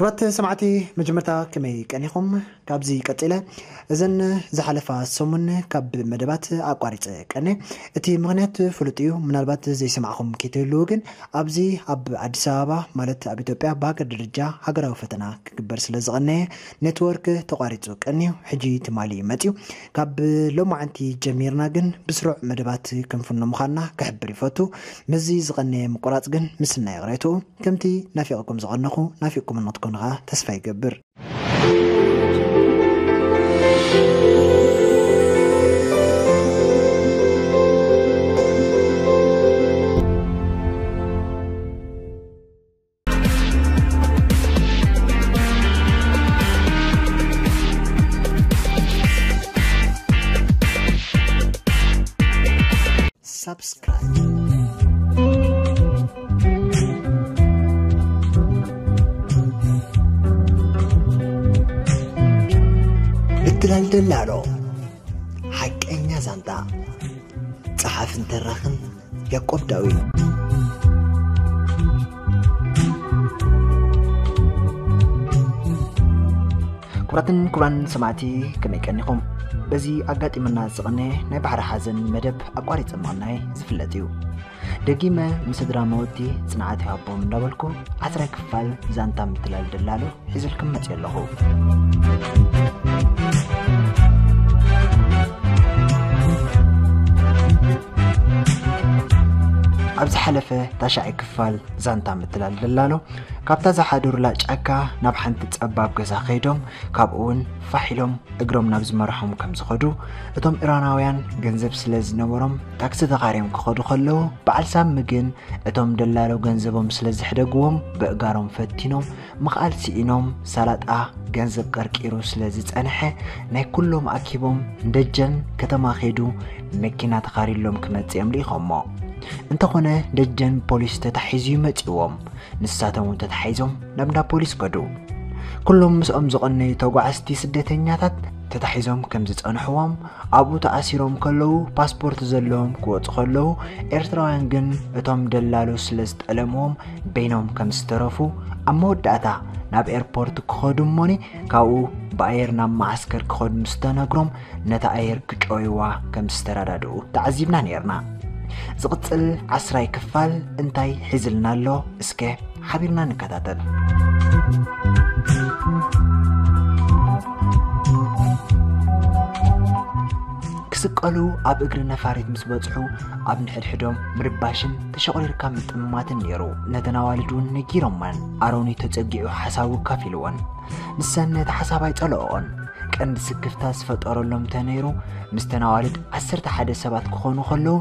ክቡራት ሰማዕቲ፣ መጀመርታ ከመይ ቀኒኹም? ካብዚ ቀጺለ፣ እዘን ዝሓለፋ ሰሙን ካብ መደባት ኣቋሪጸ ቀነ። እቲ ምኽንያት ፍሉጥ እዩ። ምናልባት ዘይሰማዕኹም ከይትህልዉ ግን፣ ኣብዚ ኣብ ኣዲስ ኣበባ፣ ማለት ኣብ ኢትዮጵያ፣ ብሃገር ደረጃ ሃገራዊ ፈተና ክግበር ስለ ዝቐነየ፣ ኔትወርክ ተቋሪጹ ቀንዩ። ሕጂ ትማሊ መጽዩ። ካብ ሎማዓንቲ ጀሚርና ግን ብስሩዕ መደባት ክንፍኖ ምዃንና ክሕብር ይፈቱ። ምስዚ ዝቐነየ ምቁራጽ ግን ምስናይ ይቕሬቱ። ከምቲ ናፊቕኩም ዝቐነኹ፣ ናፊቕኩም ንክትኮኑ ኸኣ ተስፋ ይገብር። ሳብስክራይብ። ምትላል ደላሎ፣ ሓቀኛ ዛንታ፣ ጸሓፍን ተራኽን ያዕቆብ ዳዊት። ክቡራትን ክቡራን ሰማዕቲ፣ ከመይ ቀኒኹም? በዚ ኣጋጢሙና ዝቐነ ናይ ባሕሪ ሓዘን መደብ ኣቋሪጸ ምቕናይ ዝፍለጥ እዩ። ደጊመ ንስድራ መወቲ ጽንዓት ይሃቦም እንዳበልኩ፣ ዓስራይ ክፋል ዛንታ ምትላል ደላሎ ሒዝልኩም መጽየ ኣለኹ። ኣብ ዝሓለፈ ታሽዓይ ክፋል ዛንታ ምትላል ደላሎ፣ ካብታ ዝሓደሩላ ጫካ ናብ ሓንቲ ጸባብ ገዛ ከይዶም፣ ካብኡ እውን ፋሕ ኢሎም እግሮም ናብ ዝመርሖም ከም ዝኸዱ፣ እቶም ኢራናውያን ገንዘብ ስለ ዝነበሮም ታክሲ ተኻርዮም ክኸዱ ከለዉ፣ በዓል ሳሚ ግን እቶም ደላሎ ገንዘቦም ስለ ዘሕደግዎም፣ በእጋሮም ፈቲኖም ምኽኣል ስኢኖም፣ ሳላጣ ገንዘብ ቀርቂሩ ስለ ዝጸንሐ፣ ናይ ኩሎም ኣኪቦም ንደጀን ከተማ ከይዱ መኪና ተኻርዩሎም ክመጽእ እዮም ልኢኾሞ። እንተኾነ ደጀን ፖሊስ ተታሒዙ እዩ መጺዎም። ንሳቶም እውን ተታሒዞም ናብ እንዳ ፖሊስ ከዱ። ኩሎም ምስኦም ዝቐነዩ ተጓዓዝቲ ስደተኛታት ተታሒዞም ከም ዝጸንሕዎም፣ ኣብኡ ተኣሲሮም ከለዉ ፓስፖርት ዘለዎም ክወጹ ከለዉ፣ ኤርትራውያን ግን እቶም ደላሎ ስለ ዝጠለምዎም በይኖም ከም ዝተረፉ፣ ኣብ መወዳእታ ናብ ኤርፖርት ክኸዱ እሞኒ ካብኡ ብኣየር ናብ መዓስከር ክኸዱ ምስ ተነግሮም፣ ነታ ኣየር ክጨውይዋ ከም ዝተረዳድኡ ተዓዚብና ነይርና። ዝቕጽል ዓስራይ ክፋል እንታይ ሒዝልና ኣሎ? እስከ ሓቢርና ንከታተል። ክስቀሉ ኣብ እግሪ ነፋሪት ምስ በጽሑ፣ ኣብ ንሕድሕዶም ምርባሽን ተሸቑሪርካ ምጥምማትን ነይሩ። ነተን ኣዋልድ እውን ነጊሮመን። ኣሮኒ ተጸጊዑ ሓሳቡ ኣካፊልወን። ንሰን ነቲ ሓሳብ ኣይጸለኦኦን። ቀንዲ ስክፍታ ዝፈጠረሎም እንተነይሩ፣ ምስተን ኣዋልድ ዓሰርተ ሓደ ሰባት ክኾኑ ከለዉ፣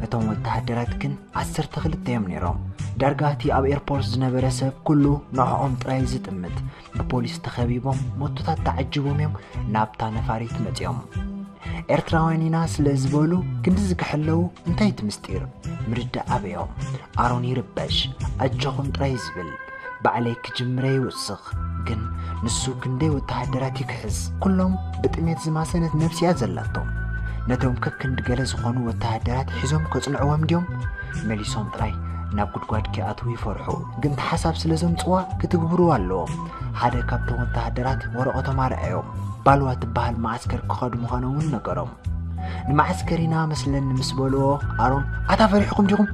እቶም ወተሃደራት ግን ዓሰርተ ክልተ እዮም ነይሮም። ዳርጋ እቲ ኣብ ኤርፖርት ዝነበረ ሰብ ኩሉ ንዕኦም ጥራይ ዝጥምት። ብፖሊስ ተኸቢቦም፣ ሞቶታት ተዓጅቦም እዮም ናብታ ነፋሪት መጺኦም። ኤርትራውያን ኢና ስለ ዝበሉ ክንድዚ ክሕለዉ እንታይ እቲ ምስጢር? ምርዳእ ኣበዮም። ኣሮን ይርበሽ፣ ኣጆኹም ጥራይ ዝብል። ባዕለይ ክጅምረ ይውስኽ፣ ግን ንሱ ክንደይ ወተሃደራት ይክሕስ? ኩሎም ብጥሜት ዝማሰነት ነፍሲ እያ ዘላቶም። ነቶም ከክንዲ ገለ ዝኾኑ ወተሃደራት ሒዞም ከጽንዕዎም ድዮም? መሊሶም ጥራይ ናብ ጉድጓድ ከይኣትዉ ይፈርሑ። ግን እቲ ሓሳብ ስለ ዘምጽዋ ክትግብርዋ ኣለዎም። ሓደ ካብቶም ወተሃደራት ወረቐቶም ኣርኣዮም። ባልዋ ትበሃል መዓስከር ክኸዱ ምዃኖም እውን ነገሮም። ንመዓስከር ኢና መስለኒ ምስ በልዎ፣ ኣሮን፣ ኣታ ፈሪሕኹም ዲኹም?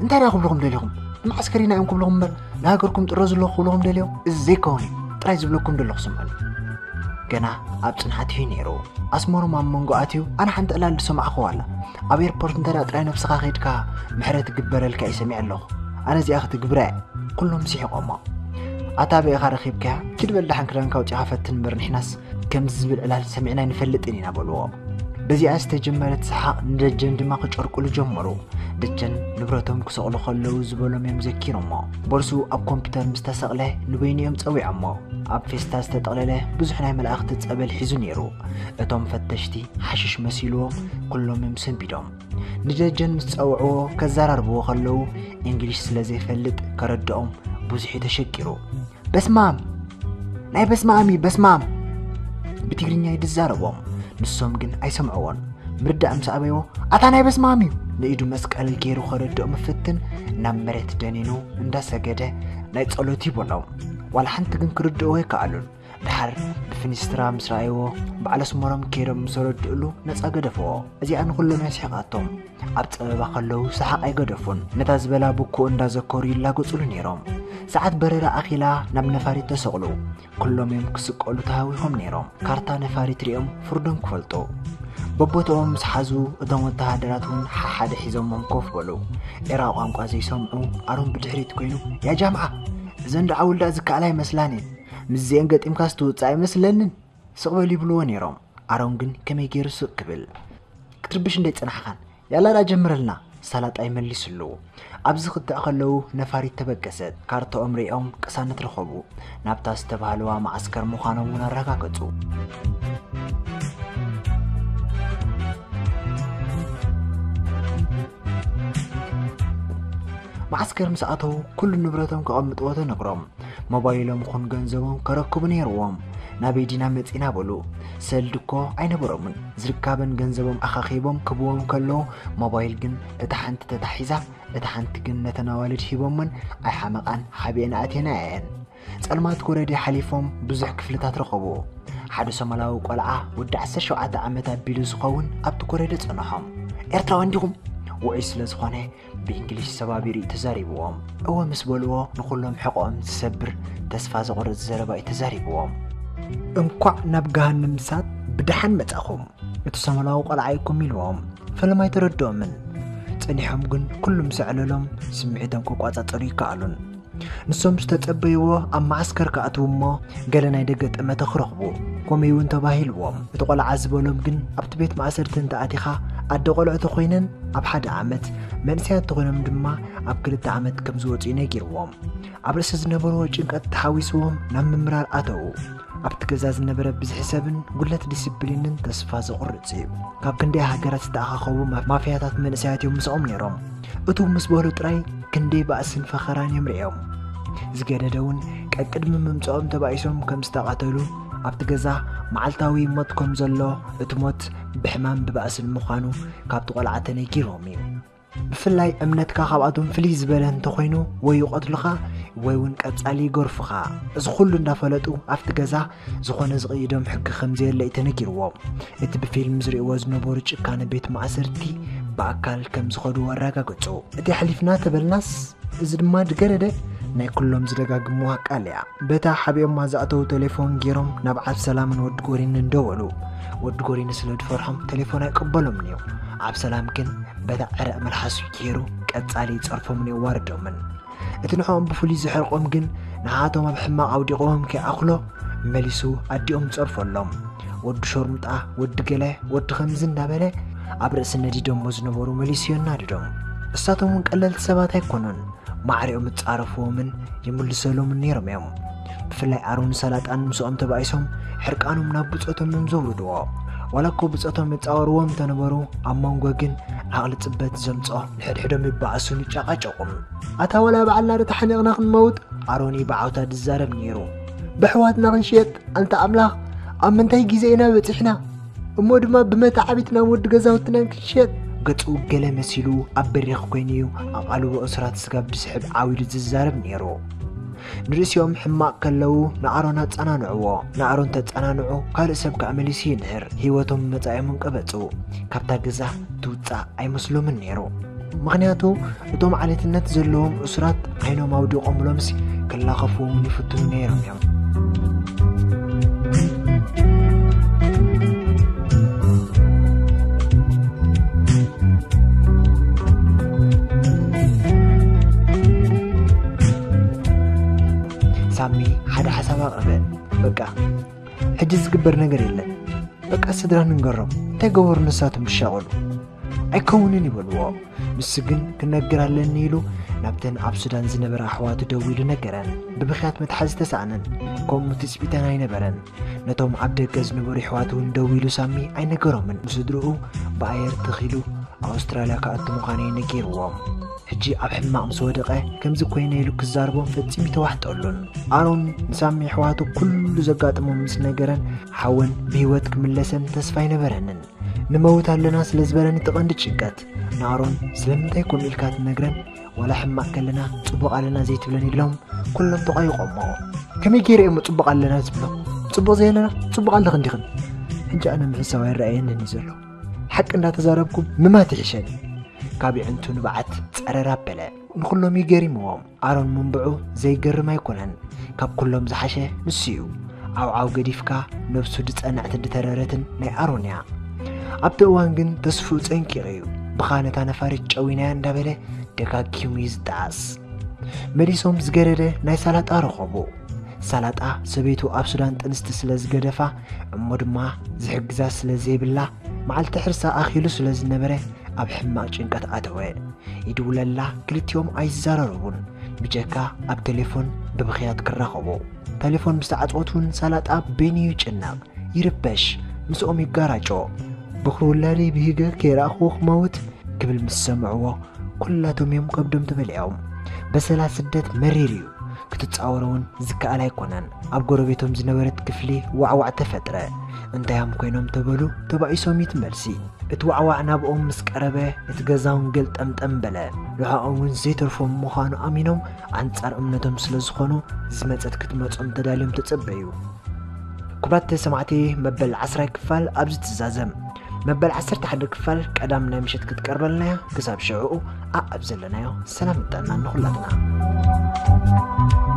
እንታይ ደኣ ክብልኹም ደሊኹም? ንመዓስከር ኢና እዮም ክብልኹም እምበር፣ ንሃገርኩም ጥረዙ ኣለኹ ክብልኹም ደልዮም? እዚ ዘይከውን እዩ። ጥራይ ዝብለኩም ደለኹ ስምዑኒ። ገና ኣብ ጽንዓት እዩ ነይሩ። ኣስመሮም ኣብ መንጎ ኣትዩ፣ ኣነ ሓንቲ ዕላል ዝሰማዕኽዋ ኣላ። ኣብ ኤርፖርት እንተ ደኣ ጥራይ ነብስኻ ከይድካ ምሕረት ይግበረልካ እዩ ሰሚዐ ኣለኹ። ኣነ እዚኣ ክትግብራ እየ። ኩሎም ስሒቖሞ። ኣታ ኣበይ ኢኻ ረኺብካያ? ኪድ በል ደሓን ክዳንካ ኣውጺኻ ፈትን እምበር ንሕናስ ከምዚ ዝብል ዕላል ሰሚዕና ኣይንፈልጥን ኢና በልዎ። በዚኣ ዝተጀመረት ሰሓቕ ንደጀን ድማ ክጨርቁሉ ጀመሩ። ደጀን ንብረቶም ክሰቕሉ ከለዉ ዝበሎም እዮም ዘኪሮሞ። ቦርሱ ኣብ ኮምፒውተር ምስ ተሰቕለ ንበይኑ እዮም ጸዊዖሞ። ኣብ ፌስታ ዝተጠቕለለ ብዙሕ ናይ መላእኽቲ ጸበል ሒዙ ነይሩ። እቶም ፈተሽቲ ሓሽሽ መሲልዎም ኩሎም እዮም ሰንቢዶም። ንደጀን ምስ ጸውዕዎ ከዘራርብዎ ከለዉ እንግሊሽ ስለ ዘይፈልጥ ከረድኦም ብዙሕ እዩ ተሸጊሩ። በስማም፣ ናይ በስማም እዩ፣ በስማም። ብትግርኛ እዩ ዝዛረቦም። ንሶም ግን ኣይሰምዕዎን። ምርዳእ ምስ ኣበይዎ፣ ኣታ ናይ በስማም እዩ፣ ንኢዱ መስቀል ገይሩ ከረድኦም ፍትን ናብ መሬት ደኒኑ እንዳሰገደ ናይ ጸሎት ይበሎም። ዋላ ሓንቲ ግን ክርድእዎ ኣይከኣሉን። ድሓር ብፍኒስትራ ምስ ረኣይዎ ባዕለ ስመሮም ከይዶም ምስ ረድእሉ ነጻ ገደፍዎ። እዚኣ ንኹሎም የስሒቓቶም። ኣብ ጸበባ ከለዉ ሰሓቕ ኣይገደፉን። ነታ ዝበላ ብኩኡ እንዳዘከሩ ይላገጹሉ ነይሮም። ሰዓት በረራ ኣኺላ ናብ ነፋሪት ተሰቕሉ። ኩሎም እዮም ክስቀሉ ተሃዊኾም ነይሮም። ካርታ ነፋሪት ሪኦም ፍርዶም ክፈልጡ። በቦትኦም ምስ ሓዙ እቶም ወተሃደራት እውን ሓሓደ ሒዞሞም ኮፍ በሉ። ኤራ ቋንቋ ዘይሰምዑ ኣሮን ብድሕሪት ኮይኑ፣ "ያ ጃምዓ፣ እዘን ደዓ ውልዳ ዝከኣላ ኣይመስላን እየን። ምስዚአን ገጢምካስ ትውፅእ ኣይመስለንን። ስቕ በል" ይብልዎ ነይሮም። ኣሮን ግን ከመይ ገይሩ ስቕ ክብል? ክትርብሽ እንደ ጽናሕኻን፣ "ያላ ደኣ ጀምረልና" ሳላጣ ይመልስሉ። ኣብዚ ክትዕ ከለዉ ነፋሪት ተበገሰት። ካርታኦም ሪኦም ቅሳነት ረኸቡ። ናብታ ዝተባህለዋ መዓስከር ምዃኖም እውን ኣረጋገጹ። መዓስከር ምስ ኣተዉ ኩሉ ንብረቶም ከቐምጥዎ ተነግሮም። ሞባይሎም ኹን ገንዘቦም ከረክቡ ነይርዎም። "ናበይ ዲና መጺና?" በሉ። ሰልዲ እኮ ኣይነበሮምን። ዝርካበን ገንዘቦም ኣኻኺቦም ክብዎም ከለዉ፣ ሞባይል ግን እታ ሓንቲ ተታሒዛ፣ እታ ሓንቲ ግን ነተን ኣዋልድ ሂቦመን ኣይሓመቓን፣ ሓቢኤን ኣእቴናየን። ጸልማት ኮረዴ ሓሊፎም ብዙሕ ክፍልታት ረኸቡ። ሓደ ሶማላዊ ቆልዓ ወዲ ዓሰርተ ሸውዓተ ዓመት ኣቢሉ ዝኸውን ኣብቲ ኮረዴ ጸንሖም። "ኤርትራውያን ዲኹም?" ውዑይ ስለ ዝኾነ ብእንግሊሽ ሰባቢሩ እዩ ተዛሪብዎም። እወ ምስ በልዎ ንኹሎም ሕቖኦም ዝሰብር ተስፋ ዘቑርጽ ዘረባ እዩ ተዛሪብዎም። "እንኳዕ ናብ ገሃነም እሳት ብደሓን መጻኹም። እቲ ሶማላዊ ቆልዓ ኢኩም" ኢልዎም። ፈለማ ኣይተረድኦምን። ጸኒሖም ግን ኩሉ ምስ ኣዕለሎም ስምዒቶም ክቋጻጸሩ ይከኣሉን። ንሶም ዝተጸበይዎ ኣብ መዓስከር ክኣትዉ እሞ ገለ ናይ ደገ ጠመተ ክረኽቡ ከምኡ እውን ተባሂልዎም። እቲ ቆልዓ ዝበሎም ግን ኣብቲ ቤት ማእሰርቲ እንተኣቲኻ ኣደ ቆልዑ ተኾይነን ኣብ ሓደ ዓመት፣ መንእሰያት ተኾይኖም ድማ ኣብ ክልተ ዓመት ከም ዝወጹ እዩ ነጊርዎም። ኣብ ርእሲ ዝነበርዎ ጭንቀት ተሓዊስዎም ናብ ምምራር ኣተዉ። ኣብቲ ገዛ ዝነበረ ብዝሒ ሰብን ጉድለት ዲስፕሊንን ተስፋ ዘቑርጽ እዩ። ካብ ክንደይ ሃገራት ዝተኣኻኸቡ ማ-፣ ማፍያታት መንእሰያት እዮም ምስኦም ነይሮም። እቱ ምስ በሉ ጥራይ ክንደይ ባእስን ፈኸራን እዮም ርእዮም። ዝገደደ እውን ቀቅድሚ ምምጽኦም ተባኢሶም ከም ዝተቐተሉ፣ ኣብቲ ገዛ መዓልታዊ ሞት ከም ዘሎ፣ እቲ ሞት ብሕማም ብባእስን ምዃኑ ካብቲ ቆልዓ ተነጊሮም እዩ። ብፍላይ እምነትካ ካብኣቶም ፍልይ ዝበለ እንተኾይኑ ወይ ይቐትሉኻ ወይ እውን ቀጻሊ ይገርፉኻ። እዚ ኩሉ እንዳፈለጡ ኣብቲ ገዛ ዝኾነ ዝቕይዶም ሕጊ ከም ዘየለ እዩ ተነጊርዎም። እቲ ብፊልም ዝርእይዎ ዝነበሩ ጭካነ ቤት ማእሰርቲ ብኣካል ከም ዝኸድዎ ኣረጋገጹ። እቲ ኣሕሊፍና ተበልናስ፣ እዚ ድማ ዝገደደ ናይ ኩሎም ዝደጋግምዋ ቃል እያ። በታ ሓቢኦማ ዝኣተዉ ቴሌፎን ገይሮም ናብ ዓብ ሰላምን ወዲ ጎሪንን ደወሉ። ወዲ ጎሪኒ ስለ ዝፈርሖም ቴሌፎን ኣይቅበሎምን እዩ። ዓብ ሰላም ግን በታ ዕረቕ መልሓሱ ገይሩ ቀጻሊ ይጸርፎምን የዋርዶምን። እቲ ንዕኦም ብፍሉይ ዝሕርቆም ግን ንዓቶም ኣብ ሕማቕ ኣውዲቕዎም ከይኣኽሎ መሊሱ ኣዲኦም ይጸርፈሎም። ወዲ ሸርሙጣ፣ ወዲ ገለ፣ ወዲ ከምዚ እንዳበለ ኣብ ርእሲ ነዲዶሞ ዝነበሩ መሊሱ የናድዶም። እሳቶም እውን ቀለልቲ ሰባት ኣይኮኑን። ማዕሪኦም ይጻረፍዎምን ይምልሰሎምን ነይሮም እዮም። ብፍላይ ኣሮን ሰላጣን ምስኦም ተባኢሶም ሕርቃኖም ናብ ብጾቶም እዮም ዘውርድዎ። ዋላ እኮ ብጾቶም ይጻወርዎም እንተነበሩ፣ ኣብ መንጎ ግን ዓቕሊ ጽበት ዘምጽኦ ንሕድሕዶም ይበኣሱን ይጨቃጨቁን። ኣታ ዋላ ባዕልና ዶ ተሓኒቕና ክንመውት? ኣሮን እዩ ብዓውታ ዝዛረብ ነይሩ። ብሕዋትና ክንሽየጥ? ኣንታ ኣምላኽ፣ ኣብ ምንታይ ግዜ ኢና በጺሕና? እሞ ድማ ብመተዓቢትናን ወዲ ገዛውትናን ክንሽየጥ? ገጹ ገለ መሲሉ ኣብ በሪኽ ኮይኑ እዩ ኣቓልቦ እሱራት ስጋብ ዝስሕብ ዓው ኢሉ ዝዛረብ ነይሩ። ንርእሲኦም ሕማቕ ከለዉ ንኣሮን ኣጸናንዕዎ። ንኣሮን ተጸናንዑ፣ ካልእ ሰብ ከኣ መሊሱ ይንህር። ህይወቶም መጻኢኦም እንቀበጹ። ካብታ ገዛ ትውጻእ ኣይመስሎምን ነይሩ። ምኽንያቱ እቶም ዓሌትነት ዘለዎም እሱራት ዓይኖም ኣውዲቖምሎምሲ ክላኸፍዎም ይፍትኑ ነይሮም እዮም። ሳሚ ሓደ ሓሳብ ኣቕረበ። በቃ ሕጂ ዝግበር ነገር የለን። በቃ ስድራ ንንገሮም፣ እንታይ ገበሩ ንሳቶም ክሻቐሉ? ኣይከውንን ይበልዎ። ንሱ ግን ክነግር ኣለኒ ኢሉ ናብተን ኣብ ሱዳን ዝነበራ ኣሕዋቱ ደዊሉ ነገረን። ብብኽያት መትሓዚ ተሳእነን። ከምኡ ትጽቢተን ኣይነበረን። ነቶም ኣብ ደገ ዝነበሩ ኣሕዋቱ እውን ደዊሉ ሳሚ ኣይነገሮምን። ንስድርኡ ብኣየር ተኺሉ ኣውስትራልያ ክኣቱ ምዃኑ እዩ ነጊርዎም። ሕጂ ኣብ ሕማቕ ምስ ወደቐ ከምዚ ኮይነ ኢሉ ክዛረቦም ፈጺሙ ይተዋሕጠሉን። ኣሮን ንሳሚ ኣሕዋቱ ኩሉ ዘጋጥሞም ምስ ነገረን ሓወን ብህይወት ክምለሰን ተስፋ ኣይነበረንን። ንመውት ኣለና ስለ ዝበለኒ እቲ ቀንዲ ጭንቀት። ንኣሮን ስለምንታይ ከምኡ ኢልካ ትነግረን? ዋላ ሕማቕ ከለና ጽቡቕ ኣለና ዘይትብለኒ ኢሎም ኩሎም ተቋይቖሞ። ከመይ ገይረ እሞ ጽቡቕ ኣለና ዝብሎ? ጽቡቕ ዘየለና ጽቡቕ ኣለኽን ዲኽን? ሕጂ ኣነ ምሕሳው ኣይረኣየንን እዩ ዘሎ። ሓቂ እንዳተዛረብኩም ምማት ይሕሸኒ። ካብ የዕንቱ ንብዓት ጸረር ኣበለ። ንኹሎም እዩ ገሪምዎም። ኣሮን ምንብዑ ዘይገርም ኣይኮነን። ካብ ኩሎም ዝሓሸ ንሱ እዩ። ዓውዓው ገዲፍካ ነብሱ ድጸንዕትን ድተረረትን ናይ ኣሮን እያ። ኣብቲ እዋን ግን ተስፍኡ ጸንቂቑ እዩ። ብኻ ነታ ነፋሪት ጨዊናያ እንዳበለ ደጋጊሙ እዩ ዝጠዓስ። መሊሶም ዝገደደ ናይ ሳላጣ ረኸቡ። ሳላጣ ሰበይቱ ኣብ ሱዳን ጥንስቲ ስለ ዝገደፋ፣ እሞ ድማ ዝሕግዛ ስለ ዘይብላ፣ መዓልቲ ሕርሳ ኣኺሉ ስለ ዝነበረ ኣብ ሕማቕ ጭንቀት ኣተወ። ይድውለላ፣ ክልቲኦም ኣይዛረረቡን። ብጀካ ኣብ ቴሌፎን ብብኽያት ክራኸቡ። ቴሌፎን ምስ ተዓጽወት እውን ሳላጣ በይኑ ይጭነቕ፣ ይርበሽ፣ ምስኦም ይጋራጮ። ብኽሪ ውላደይ ብሂገ ከይረኣኽዎ ክመውት ክብል ምስ ሰምዕዎ፣ ኩላቶም እዮም ከብዶም ተበሊዖም። በሰላ ስደት መሪር እዩ። ክትጻወሮ እውን ዝከኣል ኣይኮነን። ኣብ ጎረቤቶም ዝነበረት ክፍሊ ዋዕዋዕ ተፈጥረ። እንታዮም ኮይኖም ተበሉ፣ ተባኢሶም እዩ እቲ መልሲ። እቲ ዋዕዋዕ ናብኦም ምስ ቀረበ፣ እቲ ገዛ እውን ገልጠምጠም በለ። ንዕኦም እውን ዘይተርፎም ምዃኑ ኣሚኖም፣ ኣንጻር እምነቶም ስለ ዝኾኑ፣ ዝመጸት ክትመጾም ተዳልዮም ተጸበዩ። ክቡራት ሰማዕቲ፣ መበል ዓስራይ ክፋል ኣብዚ ትዛዘም። መበል ዓሰርተ ሓደ ክፋል ቀዳም ናይ ምሸት ክትቀርበልና እያ። ክሳብ ሽዕኡ፣ ኣኣብ ዘለናዮ ሰላም ጥዕና ንኹላትና።